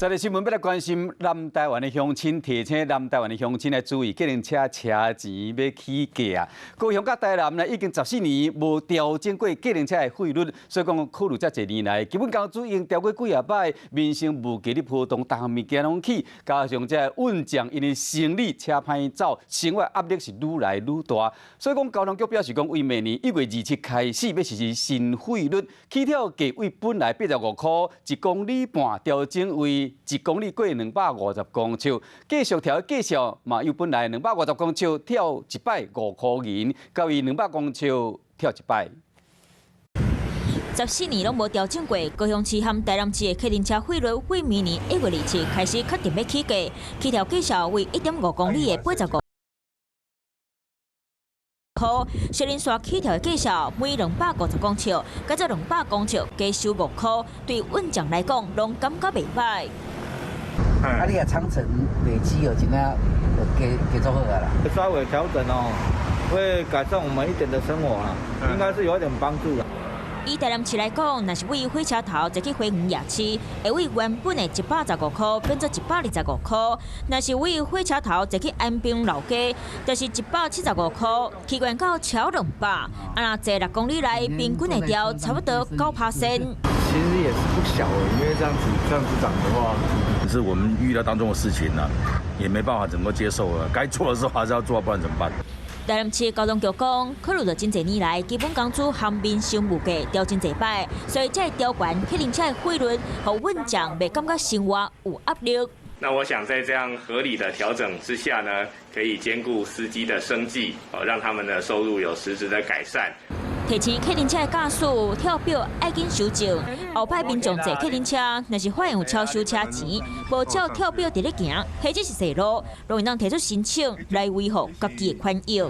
這個新聞欲來關心南台灣的鄉親，提醒南台灣的鄉親來注意，計程車車錢欲起價啊！高雄佮台南呢，已經14年無調整過計程車的費率，所以講考慮遮濟年來，基本工資已經調過幾仔擺，民生物價咧波動，逐項物件攏起，加上這個運將𪜶的生理車歹走，生活壓力是愈來愈大。所以講交通局表示講，為明年1月27開始欲實施新費率，起跳價為本來85塊1公里半，調整為1公里過250公尺，繼續調價數嘛，由本來250公尺跳一擺5箍銀，到為200公尺跳一擺。14年攏無調整過，高雄市和台南市的客運車費率，為明年1月27開始確定欲起價，起跳價數為1.5公里的85塊，雙連線起跳的價數每250公尺，改做200公尺加收5塊，對運將來講，攏感覺袂䆀。啊，你若長程累積哦，真正加加做好啊啦。稍微調整哦，會改善我們一點的生活啦，應該是有點幫助的。以台南市來講，若是為火車頭坐去花園夜市，會為原本的115塊變做125塊；若是為火車頭坐去安平老街，就是175塊，起懸到超200。啊，若坐6公里內，平均會調差不多9%。其實也是不小，因為這樣子漲的話，是我們預料當中的事情啦，也沒辦法怎麼接受了。該做的時候還是要做，不然怎麼辦？台南市交通局講，考慮到真濟年來基本工資和民生物價調真濟擺，所以才會調懸客運車的費率，予運將袂感覺生活有壓力。那我想在這樣合理的調整之下呢，可以兼顧司機的生計，哦，讓他們的收入有實質的改善。提醒客運車的駕駛跳表愛緊修正，後擺民眾坐客運車，若是發現有超收車錢，無照跳表佇咧行，或者是踅路，攏會當提出申請來維護家己的權益。